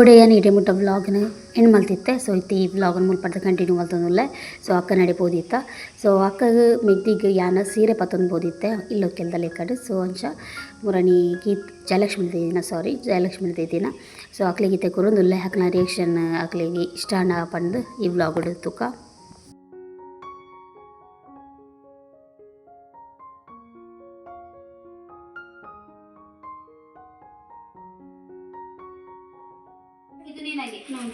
ಒಡೆಯನ್ ಇಡೆ ಮುಟ್ಟ ವ್ಲಾಗ್ನ ಎಂಡ್ ಮಲ್ತಿತ್ತೆ. ಸೊ ಇತ್ತೆ ಈ ವ್ಲಾಗ್ನ ಮುಲ್ಪಡ್ದ್ ಕಂಟಿನ್ಯೂ ಮಲ್ತೊಂದುಲ್ಲೆ. ಸೊ ಅಕ್ಕ ನಡೆ ಪೋದಿತ್ತ. ಸೊ ಅಕ್ಕಗ್ ಮೆಗ್ದಿಗ್ ಯಾನ ಸೀರೆ ಪತ್ತೊಂದು ಪೋದಿತ್ತೆ ಇಲ್ಲೊಕ್ಕೆಲ್ದ ಲೆಕ್ಕಡ್. ಸೊ ಅಂಚ ಮುರಣಿ ಗೀತ್ ಜಯಲಕ್ಷ್ಮಿ ದಿನ, ಸಾರಿ, ಜಯಲಕ್ಷ್ಮಿ ದಿನ. ಸೊ ಅಕ್ಲೆಗ್ ಇತ್ತೆ ಕೊರೊಂದುಲ್ಲೆ. ಅಕ್ಲೆನ ರಿಯಾಕ್ಷನ್ ಅಕ್ಲೆಗ್ ಇಷ್ಟ ಆಂಡ ಪಂದ್ ಈ ವ್ಲಾಗ್ ತುಕ. ಇದು ನಿನಗೆ ನೋಡಿ.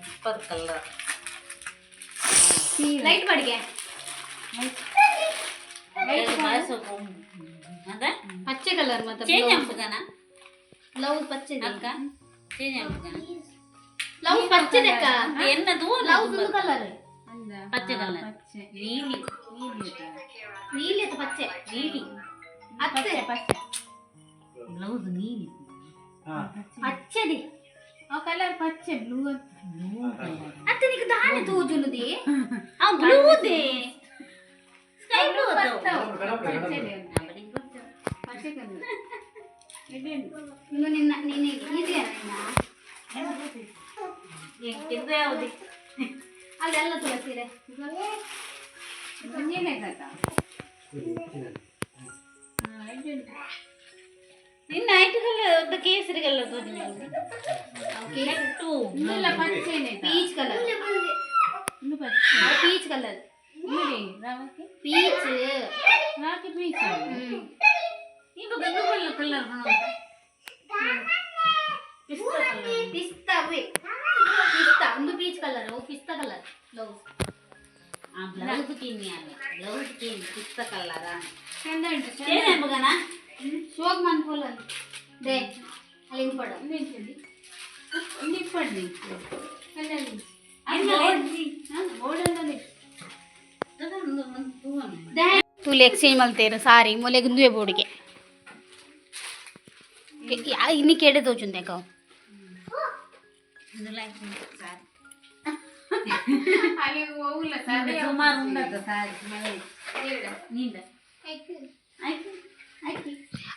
Super colour. ಲೈಟ್ ಬಡಿಗೆ. ಅದ. ಪಚ್ಚೆ ಕಲರ್ ಮತ್ತೆ. ಚೇಂಜ್ ಅನ್ಪುಗನ. ಬ್ಲೌಸ್ ಪಚ್ಚೆ. ಅಕ್ಕ, ಚೇಂಜ್ ಅನ್ಪುಗನ. ಬ್ಲೌಸ್ ಪಚ್ಚೆದಕ್ಕ. ಎನ್ನದು? ಬ್ಲೌಸ್ ಒಂದು ಕಲರ್. ಪಚ್ಚೆ ಕಲರ್, ನೀಲಿ. ನೀಲಿ ಅಥವಾ ಪಚ್ಚೆ? ನೀಲಿ. ಅತ್ತೆ. ಬ್ಲೌಸ್ ನೀಲಿ. ಪಚ್ಚೆದಿ. ಆ ಕಲರ್ ಪಚ್ಚೆ, ಬ್ಲೂ. Blue colour. ಅತ್ತೆ, ನಿಕ್ ದಾನೆ ತೋಜುನುದಿ? ಆ ಬ್ಲೂ they, sky blue. ಪಚ್ಚೆ ಕಲರ್. ಇನ್ನು ನಿನ್ನ ನಿನಗೆ ಇದೆಯಾ ನಿನ್ನ? ಯಾವುದು? ಅಲ್ಲೆಲ್ಲ ತುಳ ಸೀರೆ. ಒಂಜೇನೆ ಕಥ. ನಿನ್ನ ಐಟು ಕಲರ್, ಕೇಸರಿ ಕಲರ್. ಟೂ. ಇಲ್ಲ, ಪಚ್ಚೆನೆ. Peach colour. ಇನ್ನು ಪಚ್ಚೆ. Peach colour. ನೋಡಿ ರಾವಕ್ಕೆ. ಪೀಚ್. ರಾಕಿ ಪೀಚ್. ಈಗ ಗಂಡು ಕಲರ್, ಪಿಸ್ತಾ ಕಲರ್. ಪಿಸ್ತಾ, ಪಿಸ್ತಾ ಒಂದು ಪೀಚ್ ಕಲರ್, ಪಿಸ್ತಾ ಕಲರ್ ಬ್ಲೌಸ್. ಆ ಬ್ಲೌಸ್ ಕಿನ್ನಿ, ಬ್ಲೌಸ್ ಕಿನ್ನಿ ಪಿಸ್ತಾ ಕಲರ್. ಚಂದ ಉಂಟು. ಚೇಂಜ್ ಅನ್ಪುಗನ. ಶೋಕ್ ಮನ್ಪುಲ್ಲ they ಅಲ್ಲಿ ಇಂಪಡ. ನಿಪ್ಪಡ್ಲಿ ಅಲ್ಲಲ್ಲಿ. ಬೋರ್ಡಲ್ಲಿ. ತೂಲೆ, ಎಕ್ಸ್ಚೇಂಜ್ ಮಲ್ತೇರು ಸಾರಿ. ಮೊಲೆಗ್ ಉಂದುವೆ ಬೋಡಿಗೆ ಇನ್ನು ಕೇಡೆ ತೋಚುಂದೆ. ಸಾರಿ. ಅಲ್ಲಿ ಹೋಗಲ್ಲ ಸರ್. ಸುಮಾರು ಉಂಡತ್ತ ಸಾರಿ ನೀಂದ.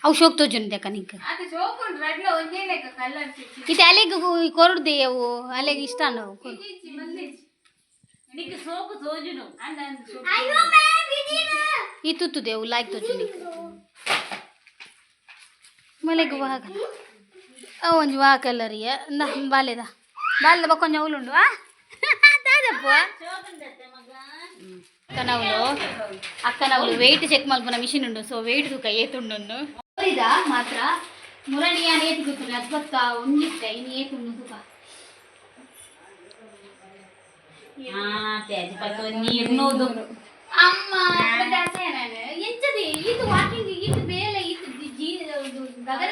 ಅವು ಶೋಕ್ ತೋಜುಂದೆ ಅಕ್ಕ ನಿಂಕ್. ಅದು ಚೋಕ್ ಉಂಟು, ರಡ್ಲ ಒಂಜೇ ಲೆಕ್ಕ ಕಲರ್. ಇತ್ತೆ ಅಲೆಗ್ ಕೊರಡ್ದೆ ಅವು, ಅಲೆಗ್ ಇಷ್ಟ ಅವು. నీకు సోకు తోజును. ಈ ತುತ್ತುದೆ ಅವು ಲಾಯ್ಕ್ ತೋಜು ನಿಂಕ್. ಮೊಲೆಗ್ ವಾ ಅವು ಒಂಜಿ ವಾ ಕಲರ್ ಇಂದ ಬಾಲೆದ ಬಾಲೆದ ಬೊಕ್ಕ ಒಂಜಿ ಅವ್ಲು ಉಂಡು. ಆ ದಾದಪ್ಪ. ಅಕ್ಕನವಳು ಅಕ್ಕನವಳು ವೆಯ್ಟ್ ಚೆಕ್ ಮಲ್ಪುನ ಮಿಷಿನ್ ಉಂಡು. ಸೊ ವೆಯ್ಟ್ ತೂಕ ಏತುಂಡು ಇದ ಮಾತ್ರ. ಮುರಣಿಯ ಏತು ಗೊತ್ತುಂಡು? ಅಜ್ಬತ್ತ ಒಂಜಿತ್ತೆ. ಇನ್ನು ಏತುಂಡು ತೂಕ. ನೀರ್ನೋದು. ಅಮ್ಮ, ಎಂಚದಿ ಇದು ವಾಕಿಂಗ್, ಇದು ಬೇಲೆ, ಇದು ಜೀ ಗದರ.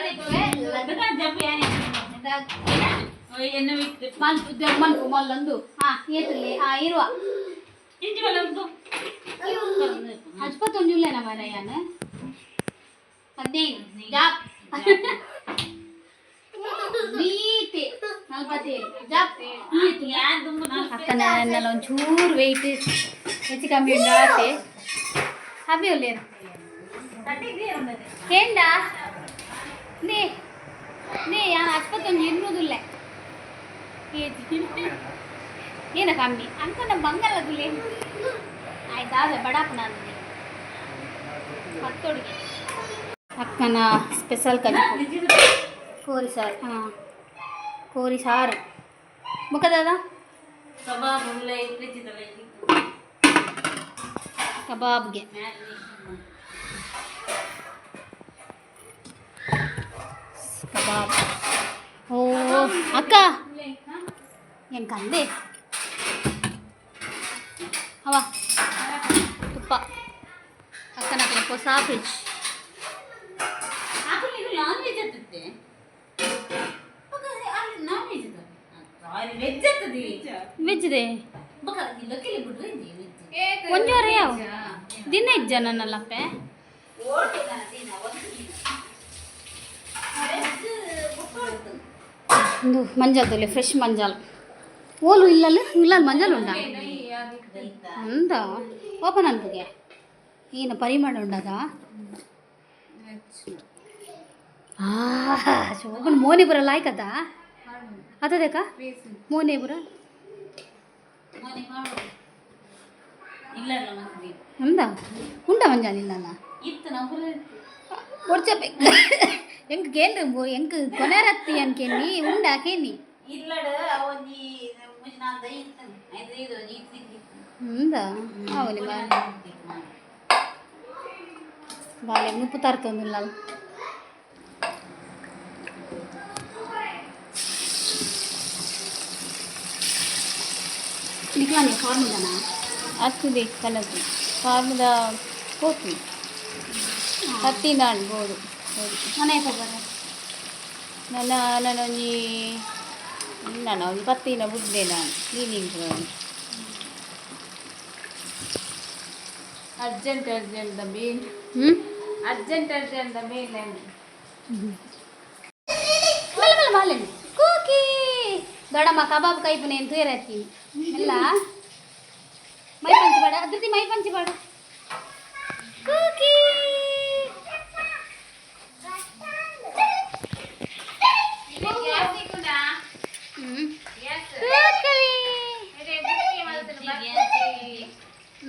ಎನ್ನು. ಮನ್ಪು ಮನ್ಪು ಮಲ್ಲೊಂದು. ಹಾ, ಏತುಲ್ಲೆ? ಹಾ, ಇರುವ. ಅಜ್ಪತ್ ಒಂಜುಲ್ಲೇನ ಮರಯಾನ? 15 ಜಾಪ್ ನೀತೆ 47 ಜಾಪ್. ಅಕ್ಕನ ಎನ್ನಲ ಒಂಚೂರು ವೆಯ್ಟ್ ಹೆಚ್ಚು ಕಮ್ಮಿ ಉಂಡು ಆತೆ. ಅಭಿ ಒಲ್ಲೇರು ಕೇಂಡ ನೇ ನೇ ಯಾನ್ ಅಜ್ಪತ್ ಒಂಜಿ ಇರ್ನುದುಲ್ಲೆ. ಏನ ಕಮ್ಮಿ ಅಂಕನ ಬಂಗಲ್ಲ ಗುಲೆ ಆಯ್ತು. ಆವೆ ಬಡಾಪುನ ಪತ್ತೊಡಿಗೆ. ಅಕ್ಕನ ಸ್ಪೆಷಲ್ ಕಜಿಪು, ಕೋರಿ ಸಾರು. ಹಾಂ, ಕೋರಿ ಸಾರು. ಮುಖದಾದ ಕಬಾಬ್ ಉಳ್ಳೆ. ಕಬಾಬ್ಗೆ ಕಬಾಬ್. ಓ ಅಕ್ಕ, ಏನು ಕಂದೆ ಅವ ತುಪ್ಪ. ಅಕ್ಕನ ಹೊಸ ಫ್ರಿಜ್. ನಾನ್ ವೆಜ್ ಅತ್ತದೆ, ನಾನ್ ವೆಜ್, ಸಾರಿ, ವೆಜ್ ಅತ್ತದೆ. ವೆಜ್ ಇದೆ. ಬೊಕ ಲಕ್ಕಿಲಿ ಬಿಡ್ರಿ ವೆಜ್. ಒಂಜೋರೆ ಯಾವ ದಿನ ಇಜ್ಜ ನನ್ನಲ್ಲಪ್ಪೆ. ದಿನ ಒಂದು ದಿನ ವೆಜ್. ಒಂದು ಮಂಜಾಲ್ ತೊಲೆ, ಫ್ರೆಶ್ ಮಂಜಾಲ್. ಓಲು ಇಲ್ಲಲ್ಲ, ಇಲ್ಲ ಮಂಜಾಲ್ ಉಂಡಾ ಅಂದ ಓಪನ್ ಅನ್ಪುಗೆ. ಈನ ಪರಿಮಳ ಉಂಡದ. ಆ ಶೋಕನ್ ಮೋನೆ ಬರಲ್ಲ ಆಯ್ಕದ ಅತದೇಕ ಮೋನೆ ಬರ. ಮೋನೆ ಮಾಡು. ಇಲ್ಲಲ್ಲ ಮಂದಿ. ಅಂದ ಉಂಡ ಮಂಜಾನ ಇಲ್ಲಲ್ಲ. ಇತ್ತು ನಾವು. ಒಡ್ಚ ಎಂಕ್ ಕೇಂದ್ರ ಎಂಕ್ ಕೊನೆರತ್ತಿ ಅನ್ಕೇನಿ ಉಂಡ ಕೇನಿ. ಇಲ್ಲಡ ಒಂಜಿ ಮುಂಜಿ ನಾನು ದೈ ಇತ್ತು ಐದು ಐದು ಒಂಜಿ ಇತ್ತು. ఉందా అవును. ಬಾಳೆ ಮುಪ್ಪು ತರ್ತೊಂದಿಲ್ಲ. ನಿಕ್ಲಾನೆ ಫಾರ್ಮುದಾನ? ಅತ್ತದೆ ಕನಸು ಫಾರ್ಮದ ಪೋಪಿ ಹತ್ತಿನ ಅನ್ಬೋದು. ಮನೆ ಬರ. ನನ್ನ ನಾನೊಂಜಿ ನಾನು ಒಂಜಿ ಪತ್ತಿನ ಬುಡ್ಡೆ ನಾನು cleaning. Urgent urgent the bale. ಹ್ಞೂ. Urgent urgent the bale. మెల్ల మెల్ల బాగాలేదు. కూకీ దొడమ్మ కబాబ్ కైపు నేను తూయరత్తి మెల్ల my పంచిపాడ అదృతి my పంచిపాడ కూకీ.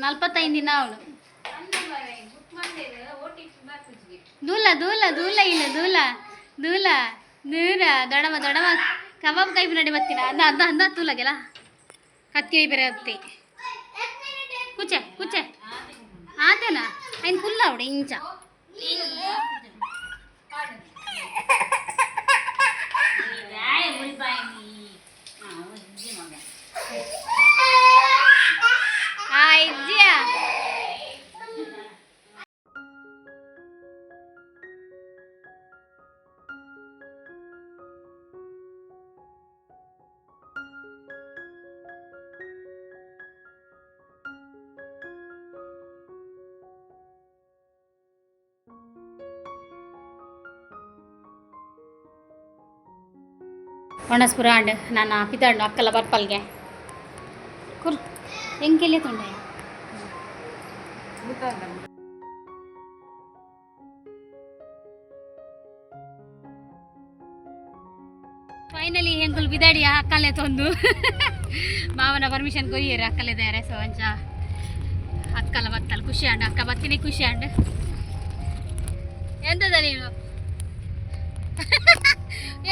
ನಲ್ವತ್ತೈದು ದಿನ ಅವಳು. ದೂಲ ದೂಲ ದೂಲ ಇಲ್ಲ ದೂಲ ದೂಲ ದೂರ ದೊಡಮ ದೊಡಮ ಕಬಾಬ್ ಕೈಪು ನಡಿ ಬತ್ತೀನ ಅಂದ ಅಂದ ಅಂದ ತೂಲಗೆಲ್ಲ ಕತ್ತಿ ಬೇರೆ ಹತ್ತಿ ಕುಚೆ ಕುಚೆ ಆತೇನಾ ఆయన ಫುಲ್ ಅವಡೆ ಇಂಚ. ಆ ಇಜ್ಜಿಯಾ. ಒಣಸ್ಪುರ ಅಂಡ್ ನಾನು ಪಿತಾಂಡು ಅಕ್ಕಲ ಬರ್ಪಲ್ಗೆ ಕುರ್ ಎಂಕೆಲ್ಲೇ ತೊಂಡೆ. ಫೈನಲಿ ಎಂಕುಲು ಬಿದಾಡಿ ಅಕ್ಕಲೆ ತೊಂದು ಮಾವನ ಪರ್ಮಿಷನ್ ಕೊರಿಯರು ಅಕ್ಕಲಿದ್ದಾರೆ. ಸೊ ಅಂಚ ಅಕ್ಕಲ ಬತ್ತಲ್ ಖುಷಿ ಅಂಡ್ ಅಕ್ಕ ಬತ್ತಿನಿ ಖುಷಿ ಅಂಡ್. ಎಂತದ ನೀನು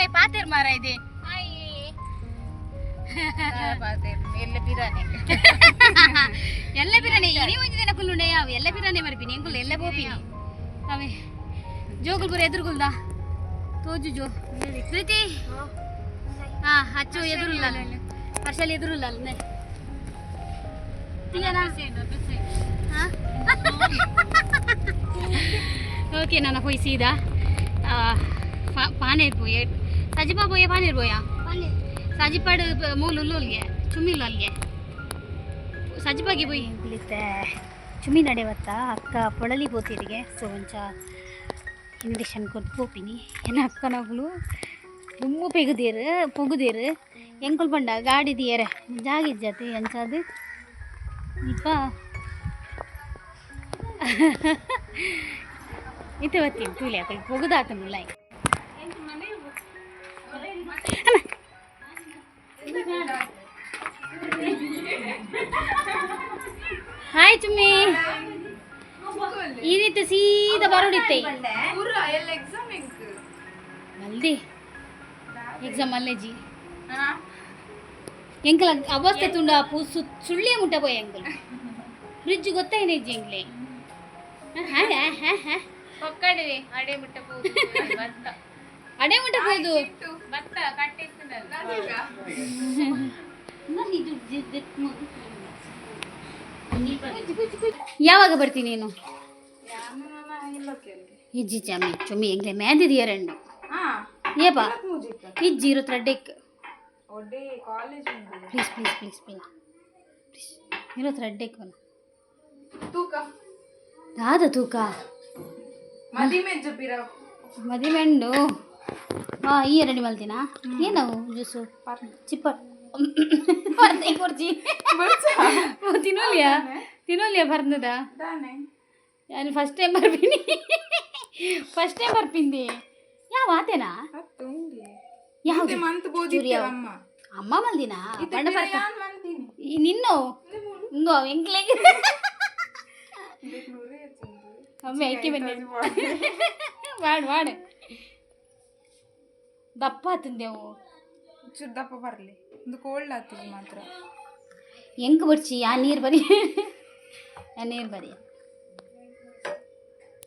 ಏ ಪಾತೇರ್ ಮಾರ ಇದೆ. ಎಲ್ಲ ಬಿರಾನೆ. ಎಲ್ಲ ಬಿರಾನೆ ಇಡೀ ಒಂಜಿ ದಿನ ಕುಲ್ಲುಂಡೆ ಯಾವ ಎಲ್ಲ ಬಿರಾನೆ ಮರ್ಪಿನಿ ಎಂಕುಲು ಎಲ್ಲ ಪೋಪಿನಿ ಅವೇ ಜೋಗುಲ್ ಪೂರ ಎದುರುಗುಲ್ದ ತೋಜು ಜೋ ಪ್ರೀತಿ. ಹಾ ಅಚ್ಚು ಎದುರುಲ್ಲ ಹರ್ಷಲ್ ಎದುರುಲ್ಲ ಅಲ್ಲ ಓಕೆ. ನಾನು ಹೋಯ್ ಸೀದಾ ಪಾನೇರ್ ಪೋಯೆ ಸಜಿಪಾ ಪೋಯೆ ಪಾನೇರ್ ಪೋಯಾ ಸಜಿಪಾಡು ಮೂಲು ಉಲ್ಲೋಲ್ಗೆ ಚುಮ್ಮಿಲ್ಲ ಅಲ್ಲಿಗೆ ಸಜಿಪಾಗಿ ಪೋಯಿ ಕುಳಿತೆ ಚುಮ್ಮಿ ನಡೆವತ್ತ ಅಕ್ಕ ಪೊಳಲಿ ಪೋತಿರಿಗೆ. ಸೊ ಒಂಚ ಇನ್ವಿಟೇಷನ್ ಕೊಟ್ಟು ಪೋಪಿನಿ. ಏನ ಅಕ್ಕನಗಳು ದುಮ್ಮು ಪೆಗುದೇರು ಪೊಗುದೇರು ಎಂಕುಲು ಪಂಡ ಗಾಡಿ ದಿಯರೆ ಜಾಗ ಇಜ್ಜಾತಿ ಅಂಚಾದು ಇಪ್ಪ ಇತ್ತೆ ಬತ್ತೀನಿ ತೂಲೆ ಅಕುಲು ಪೊಗುದಾತನುಲ್ಲ. ಹಾಯ್ ಚುಮ್ಮಿ, ಈ ರೀತಿ ಸೀದಾ ಬರೋಡಿತ್ತೆ. ಮಲ್ದಿ ಎಕ್ಸಾಮ್ ಅಲ್ಲೇಜಿ ಎಂಕಲ ಅವಸ್ಥೆ ತುಂಡ ಪು ಸುಳ್ಳಿಯ ಮುಟ್ಟ ಪೋಯ ಎಂಕಲ್ ಫ್ರಿಜ್ ಗೊತ್ತಾಯ್ನೆ ಇಜ್ಜಿ ಎಂಕ್ಲೆ. ಹಾ ಹಾ ಹಾ. ಪಕ್ಕಡಿದೆ ಅಡೆ ಮುಟ್ಟ ಭತ್ತ. ಅಡೆ ಮುಟ್ಟ ಪೋದು. ಭತ್ತ ಕಟ್ಟಿರ್ತದಲ್ಲ. ಯಾವಾಗ ಬರ್ತೀನಿ ನೀನು? ಇಜ್ಜಿ ಚಮ್ಮಿ ಚುಮ್ಮಿ ಎಂಗ್ಲೆ ಮ್ಯಾಂದಿದೀಯ ರೆಂಡು ಏಪಾ ಇಜ್ಜಿ ಇರು ತ್ರಡ್ಡೆಕ್. Please please please please please ಇರೋ ತ್ರಡ್ಡೆಕ್ ಬಲ ದಾದ ತೂಕ ಮದಿಮೆಂಡು. ಹಾ ಈ ರೆಡಿ ಮಲ್ತಿನಾ ಏನವು ಜ್ಯೂಸು ಚಿಪ್ಪಟ್ ಕೊರ್ಚಿ ತಿನ್ನೋಲಿಯಾ ತಿನ್ನೋಲಿಯಾ ಬರ್ನದ. ನಾನು ಫಸ್ಟ್ ಟೈಮ್ ಬರ್ಪಿನಿ, ಫಸ್ಟ್ ಟೈಮ್ ಬರ್ಪಿಂದಿ. ಯಾವ ಆತೇನಾ? ಯಾವುದು? ಅಮ್ಮ. ಅಮ್ಮ ಮಲ್ದಿನ ಬಣ್ಣ ಪರ್ಕ ಈ ನಿನ್ನು ಇಂಗೋ ಎಂಕ್ಲೆಗ್ ಅಮ್ಮ ಐಕೆ ಬನ್ನಿ ಮಾಡು ಮಾಡು ದಪ್ಪ ಆತಂದೆವು. ಚೂರು ದಪ್ಪ ಬರಲಿ, ಒಂದು ಕೋಲ್ಡ್ ಆಗ್ತದೆ ಮಾತ್ರ. ಹೆಂಗ್ ಬಡ್ಚಿ? ಆ ನೀರು ಬರಿ, ಆ ನೀರು ಬರಿ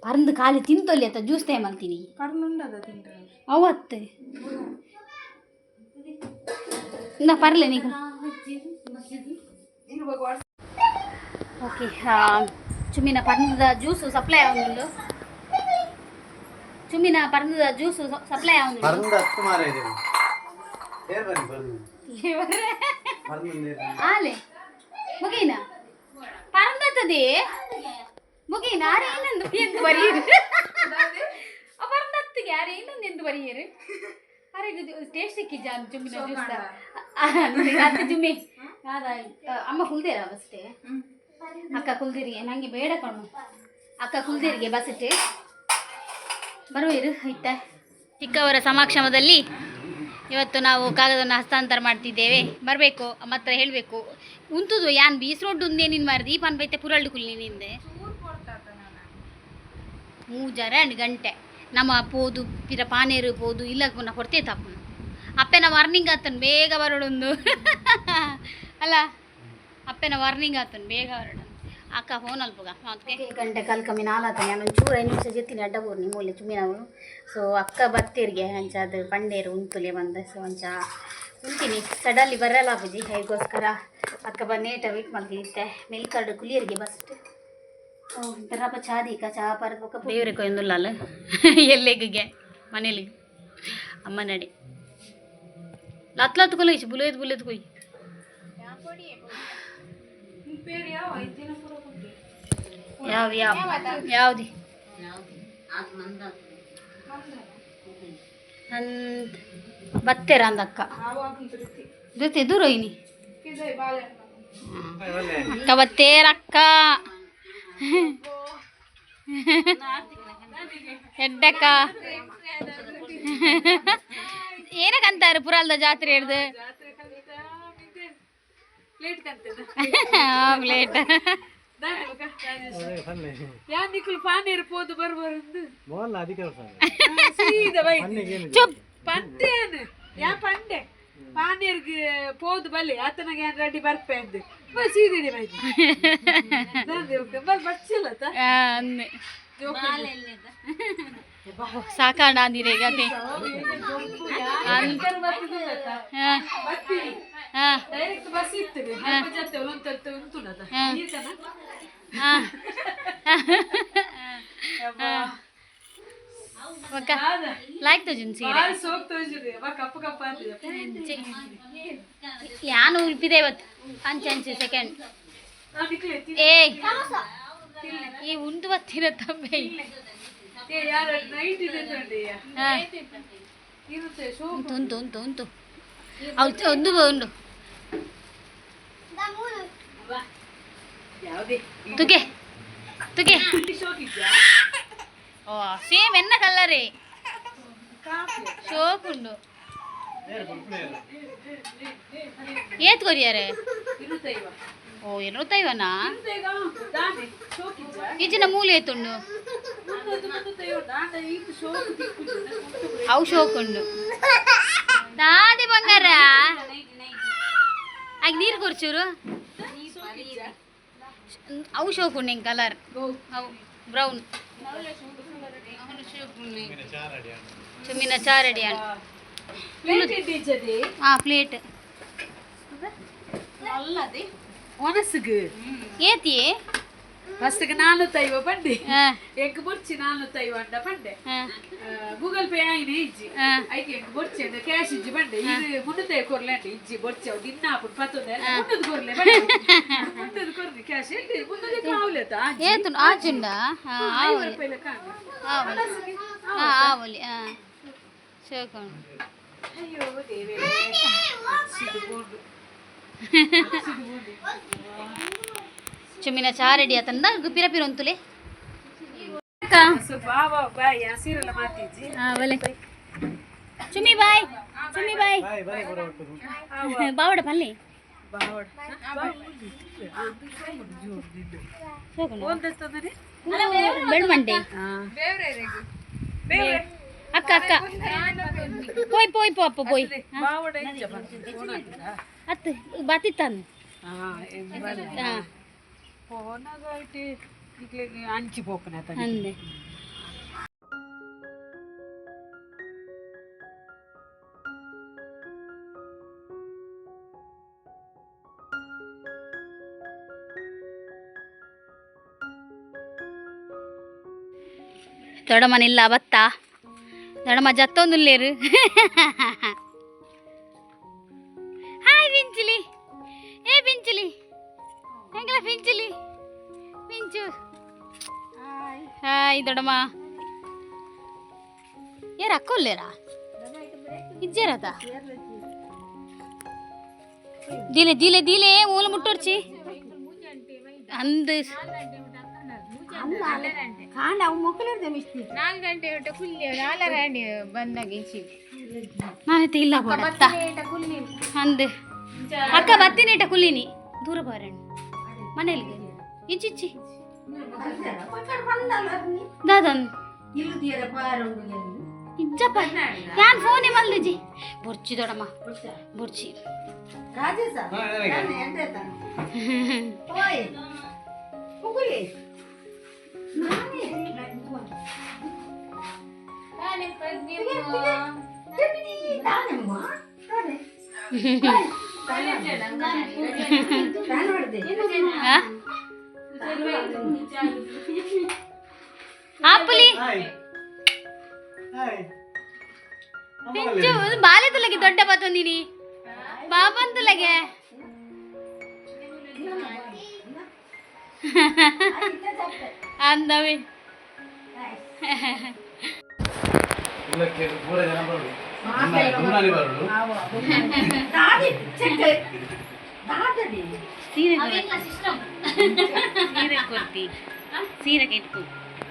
ಪರಂದು ಖಾಲಿ ತಿಂತೊಲ್ಲಿ ಅತ್ತ ಜ್ಯೂಸ್ ಟೈಮ್ ಅಂತೀನಿ. ಪರ್ನುಂಡದ ತಿಂದ್ರೆ. ಅವತ್ತು ಇಂದ ಪರ್ಲೆ ನೀನು. ಓಕೆ, ಚುಮ್ಮಿನ ಪರ್ನದ ಜ್ಯೂಸು ಸಪ್ಲೈ ಆವೊಂದುಂಡು. ಚುಮ್ಮಿನ ಪರ್ನದ ಜ್ಯೂಸು ಸಪ್ಲೈ ಆವೊಂದುಂಡು. ಪರ್ಂದ ಹತ್ತು ಮಾರ ಇದೆ. ಏರ್ ಬನ್ನಿ, ಪರ್ಂದು ಪರ್ಂದು ಏರ್ ಬನ್ನಿ. ಆಲೆ ಮುಗೀನ ಪರಂದತ್ತದೆ ಮುಗೀನ. ಆರೆ ಇನ್ನೊಂದು ಎಂದು ಬರೆಯಿರು. ಪರಂದತ್ತಿಗೆ ಆರೆ ಇನ್ನೊಂದು ಎಂದು ಬರೆಯಿರು. ಅರೆ ಟೇಸ್ಟ್ ಸಿಕ್ಕಿಜ್ಜಾ ಜುಮ್ಮಿನ ಜ್ಯೂಸ್ ಅದು ಜುಮ್ಮಿ ಅದ. ಅಮ್ಮ ಕುಲ್ದೇರ ಬಸ್ಟೆ. ಅಕ್ಕ ಕುಲ್ದಿರಿಗೆ ನಂಗೆ ಬೇಡ ಕಣ್ಣು. ಅಕ್ಕ ಕುಲ್ದಿರಿಗೆ ಬಸ್ಟೆ ಬರುವಿರು ಇತ್ತ. ಚಿಕ್ಕವರ ಸಮಕ್ಷಮದಲ್ಲಿ ಇವತ್ತು ನಾವು ಕಾಗದವನ್ನು ಹಸ್ತಾಂತರ ಮಾಡ್ತಿದ್ದೇವೆ. ಬರಬೇಕು ಮತ್ತೆ ಹೇಳಬೇಕು ಉಂತುದು ಯಾನ್ ಬೀಸ್ ರೋಡ್ ಉಂದೆ ನಿನ್ ಮಾರ್ದು ಈ ಪನ್ ಬೈತೆ ಪುರಳ್ಡು ಕುಲ್ಲಿ ನಿಂದೆ ಮೂಜರ ಅಂಡ್ ಗಂಟೆ ನಮ್ಮ ಪೋದು ಪಿರ ಪಾನೇರು ಪೋದು ಇಲ್ಲ ಪುನಃ ಕೊಡ್ತೇ ತಪ್ಪುನು. ಅಪ್ಪೆನ ವಾರ್ನಿಂಗ್ ಆತನ್ ಬೇಗ ಬರೋಡೊಂದು ಅಲ್ಲ. ಅಪ್ಪೆನ ವಾರ್ನಿಂಗ್ ಆತನ್ ಬೇಗ ಬರೋಡು. ಅಕ್ಕ ಫೋನ್ ಅಲ್ಪಗ ಅದಕ್ಕೆ ಗಂಟೆ ಕಾಲು ಕಮ್ಮಿ ನಾಲಾತ. ನಾನು ಒಂಚೂರು 5 ನಿಮಿಷ ಜೊತ್ತಿನ ಅಡ್ಡ ಬೋರ್ನಿ ಮೂಲೆ ಚುಮ್ಮಿನವಳು. ಸೊ ಅಕ್ಕ ಬತ್ತೀರಿಗೆ ಅಂಚ ಅದು ಪಂಡೇರು ಉಂತುಲೆ ಬಂದ. ಸೊ ಅಂಚ ಉಂತೀನಿ ಸಡನ್ಲಿ ಬರಲ್ಲ ಬುಜಿ ಹೇಗೋಸ್ಕರ ಅಕ್ಕ ಬಂದೇಟ ವೇಟ್ ಮಾಡ್ತಿದ್ದೆ. ಮೆಲ್ಕಾಡು ಕುಲಿಯರಿಗೆ ಬಸ್ಟ್ ದರಪ ಚಾದೀಕ ಚಾ ಪರದ ದೇವ್ರಿಗೆ ಕೊಯ್ದುಲ್ಲಲ್ಲ ಎಲ್ಲೆಗೆ ಮನೇಲಿ ಅಮ್ಮ ನಡಿ ಲತ್ ಲತ್ ಕೊಲ ಬುಲೇದ್ ಬುಲೇದ್ ಕೊಯ್. ಯಾವ ಯಾವ ಯಾವ್ದು? ಅಂದ್ ಬತ್ತೇರ ಅಂದಕ್ಕ ಜೊತೆ ದೂರ ಇನಿ. ಅಕ್ಕ ಬತ್ತೇರ ಅಕ್ಕ ಎಡ್ಡಕ್ಕ ಏನಕ್ಕಂತಾರೆ ಪುರಾಲ್ದ ಜಾತ್ರೆ ಹಿಡ್ದು ಪ್ಲೇಟ್. ಪಾನೇರು ಪೋದು ಬರ್ಬಾರಂದು. ಮೋಲ್ಲ ಅಧಿಕಾರ. ಸೀದಾ ಬೈ. ಚುಪ್. ಪಂತೇನು ಯಾ ಪಂಡೆ ಪಾನೇರ್ಗ್ ಪೋದು ಬಲ್ಲೆ ಆತನಾಗ ಏನ್ ರೆಡಿ ಬರ್ಪೆ ಅಂದು ಬಲ್ ಸೀದಿಡಿ ಬೈ ಬಲ್ ಬಚ್ಚಿಲ್ಲ. ಅಂದೆ ಸಾಕಾಣ ಅಂದಿರ ಈಗ ಅದೇ. ಹಾ ಹಾ. ಡೈರೆಕ್ಟ್ ಬಸ್ ಇತ್ತು ಜೊತೆ ಉಂಟು ಉಂಟುನದ ಈತನ. ಹಾ ಒಕ್ಕ ಲಾಯ್ಕ್ ತೋಜುನ್ ಸೀರೆ. ಬಾರಿ ಸೋಕ್ ತೋಜುದು ಬಾ ಕಪ್ಪು ಕಪ್ಪು ಆಗ್ತದೆ. ಯಾನು ಉಲ್ಪಿದೆ ಇವತ್ತು ಅಂಚೆ ಅಂಚೆ ಸೆಕೆಂಡ್. ನಿಕ್ಲೆ. ಏ ಈ ಉಂಡು ಬತ್ತಿನ ತಂಬೆ. ಏ ಯಾರ ನೈಟ್ ಇದೆ ನೋಡಿ. ಹಾ. ಇರುತ್ತೆ ಶೋ. ಉಂಟು ಉಂಟು ಉಂಟು ಉಂಟು ಅವು ಒಂದು ಉಂಡು. ಯಾವುದೇ. ತುಗೆ ತುಗೆ. ಶೋಕ್ ಇದ್ಯಾ? ಓ ಸೇಮ್ ಎನ್ನ ಕಲ್ಲರೇ ಶೋಕ್ ಉಂಡು. ಏತ್ ಕೊರಿಯಾರೆ? ಇರುತ್ತೈವ. ಓ ಇರುತ್ತೈವನಾ? ಇರುತ್ತೈಗ ದಾನೆ ಶೋಕ್ ಇದ್ಯಾ? ಈಚಿನ ಮೂಲೆ ಏತುಂಡು? ಮುನ್ನೂರು ಮುನ್ನೂತ್ತೈವ ದಾಂಡ ಈತ ಶೋಕ್ ತಿಕ್ಕುಜಿ. ಅವು ಶೋಕ್ ಉಂಡು ದಾದಿ ಬಂಗಾರ ಆಗ ನೀರು ಕೊರ್ಚೂರು. ಅವು ಶೋಕ್ ಉಂಡು ಹಿಂಗೆ ಕಲರ್ ಅವು ಬ್ರೌನ್. ಚುಮ್ಮಿನ ಚಾರಡಿ. ಪ್ಲೇಟ್ ಇಟ್ಟಿಜ್ಜದೆ. ಹಾಂ ಪ್ಲೇಟ್. ಒನಸುಗು. ಏತಿ? ಫಸ್ಟ್ಗೆ ನಾನ್ನೂತ್ತೈವ ಪಂಡೆ. ಹಾಂ. ಎಂಕ್ ಬೊರ್ಚಿ ನಾನ್ನೂತ್ತೈವ ಅಂಡ ಪಂಡೆ. ಹಾಂ. ಗೂಗಲ್ ಪೇ ಆಯ್ನೆ ಇಜ್ಜಿ. ಹಾಂ. ಐಕೆ ಎಂಕ್ ಬೊರ್ಚಿ ಅಂಡ ಕ್ಯಾಶ್ ಇಜ್ಜಿ ಪಂಡೆ. ಇದು ಮುನ್ನೂತ್ತೈವ ಕೊರ್ಲೆ ಅಂಡೆ. ಇಜ್ಜಿ ಬೊರ್ಚಿ ಅವು ದಿನ ಆಪುಂಡು ಪತ್ತೊಂದು ಮುನ್ನೂರು ಕೊರ್ಲೆ ಪಂಡೆ. ಮುನ್ನೂರು ಕೊರ್ಲಿ ಕ್ಯಾಶ್ ಎಲ್ಲಿ ಮುನ್ನೂರು ಕಾವಲೆತ. ಏತು ಆಚುಂಡ? ಹಾಂ. 50 ರೂಪಾಯಿ ಕಾಣು. ಆವಲಿ ಹಾಂ ಆವಲಿ ಹಾಂ ಶೋಕ್ ಉಂಡು. ಅಯ್ಯೋ ದೇವೇ ಸಿದು ಬೋಂಡು. ಚುಮ್ಮಿನ ಚಾರಡಿ ಆತಂದ ಪಿರ ಪಿರ ಉಂತುಲೆ ಅಕ್ಕ. ಸ್ವಲ್ಪ ಆ ಬಾ ಬಾಯ್ ಆ ಸೀರೆಲ್ಲ ಮಾತಿಜ್ಜಿ. ಹಾಂ ಒಲೆ. ಚುಮ್ಮಿ ಬಾಯ್, ಚುಮ್ಮಿ ಬಾಯ್. ಬಾಯ್ ಬಾಯ್ ಬರೋ ಒಟ್ಟು. ಬಾವಡ ಪಲ್ಲಿ. ಬೆಳ್ಮಂಡೆ. ಅಕ್ಕ ಅಕ್ಕ ಪೋಯ್ ಪೋಯ್ ಪೋ ಅಪ್ಪ ಪೋಯ್. ಅತ್ತು ಬಾತಿತ್ತಾನು. ಅಂಚಿ ಪೋಪನ. ಅಂದೆ. ದೊಡ್ಡಮ್ಮನಿಲ್ಲ ಬತ್ತ ದೊಡ್ಡಮ್ಮ ಜತ್ತೊಂದುಲ್ಲೇರು. ಹಾಯ್ ಪಿಂಚುಲಿ, ಏ ಪಿಂಚುಲಿ, ಹೆಂಗಲ ಪಿಂಚುಲಿ, ಪಿಂಚು. ಹಾಯ್ ದೊಡ್ಡಮ್ಮ. ಏರ್ ಅಕ್ಕೊಲ್ಲೇರಾ ಇಜ್ಜೇರತ ದೀಲೆ ದೀಲೆ ದೀಲೆ ಮೂಲ ಮುಟ್ಟೊರ್ಚಿ ಅಂದ್. 4 ಗಂಟೆ ಊಟ ಕುಲ್ಲಿ ನಾಲರಾಣಿ ಬಂದಾಗ ಇಂಚಿ. ನಾನೈತೆ ಇಲ್ಲ ಬೋಡತ್ತ ಅಂದ್. ಅಕ್ಕ ಬತ್ತೀನಿ ಇಟ ಕುಲ್ಲಿನಿ ದೂರ ಬಾರಣ್ಣ ಮನೇಲಿ ಇಚ್ಚಿಚ್ಚಿ ದಾದನ್ ಇಜ್ಜಪ್ಪ. ಯಾನ್ ಫೋನೇ ಮಲ್ದಿಜಿ. ಬೊರ್ಚಿ ದೊಡಮ್ಮ ಬೊರ್ಚಿ. ಆ? ಆಪುಲಿ. Hi hi. ಪಿಂಚು ಬಾಲೆ ತುಲಗೆ ದೊಡ್ಡ ಬತ್ತೊಂದಿನಿ ಬಾಬಂತುಲಗೆ. ಅಂದವಿ. ಇಲ್ಲಕ್ಕೆ ಪೂರ ಜನ ಬರುದು, ದುನ್ನಾಲಿ ಬರುದು. ಸೀರೆ ಸೀರೆ ಕೊರ್ತಿ, ಸೀರೆ ಕೆಟ್ಕು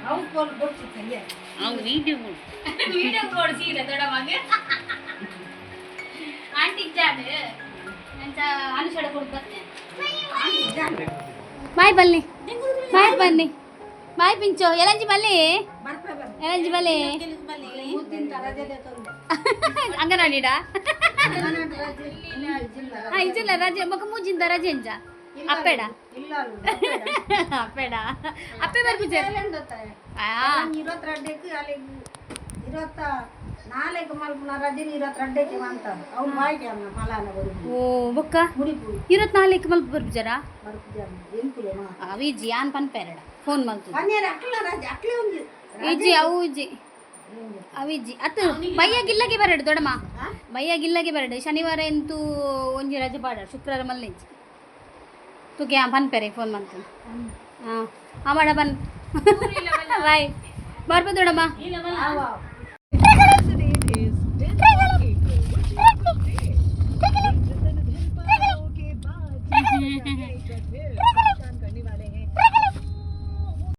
ಅವು ವೀಡಿಯೋ. ವಿಡಿಯೋ ಕೊಡು ಸೀರೆ ದೊಡ್ಡಮಗೆ. ಆಂಟಿ ಜಾಡು ಅಂಚ ಅನುಷಡ ಕೊಡು ಬತ್ತೆ. ಬಾಯ್ ಬನ್ನಿ, ಬಾಯ್ ಬನ್ನಿ, ಬಾಯ್ ಪಿಂಚು. ಎಲಂಜಿ ಬಲ್ಲಿ, ಎಲಂಜಿ ಬಲ್ಲಿ. ಅಂಗನವಾಡಿಡಾ? ಹಾ, ಇಜ್ಜಿಲ್ಲ ರಜೆ. ಮೊಕ ಮೂಜಿಂದ ರಜೆ ಅಂಜ ಅಪ್ಪೆಡ ಅಪ್ಪೆಡ ಅಪ್ಪೆ ಬರ್ಪುಜೆ. ಆ 22ಕ್ಕೆ ಅಲ್ಲಿ 24 ಮಲ್ಪುನ ರಜೆ 22ಕ್ಕೆ ಅಂತಾರೆ ಅವ್ನು ಬಾಯ್ಗೆ ಅನ್ನ ಮಲಾನ ಬರುದು. ಓ ಬೊಕ್ಕ. ಮುಡಿಪು. 24 ಮಲ್ಪ ಬರ್ಪುಜರಾ? ಬರ್ಪುಜಾರ ಎಂಕುಲೆ ಮಾ. ಅವು ಇಜ್ಜಿ, ಯಾನ್ ಪನ್ಪೇರಡ ಫೋನ್ ಮಲ್ತು. ಪನ್ನೇರ ಅಕ್ಲ ರಜೆ ಅಕ್ಲೆ ಒಂದು. ಇಜ್ಜಿ, ಅವು ಇಜ್ಜಿ, ಅವು ಇಜ್ಜಿ. ಅತ್ತು ಬಯ್ಯ ಗಿಲ್ಲಗೆ ಬರಡು ದೊಡಮ್ಮ, ಬಯ್ಯ ಗಿಲ್ಲಗೆ ಬರಡು. ಶನಿವಾರ ಎಂತೂ ಒಂಜಿ ರಜೆ ಪಾಡ, ಶುಕ್ರವಾರ ಮಲ್ಲೆಂಜಿ ತೂಕೆ. ಆ ಪನ್ಪೇರೆ ಫೋನ್ ಮಂತು. ಹಾಂ ಆ ಮಾಡ ಬನ್. ಬಾಯ್, ಬರ್ಬ ದೊಡಮ್ಮ.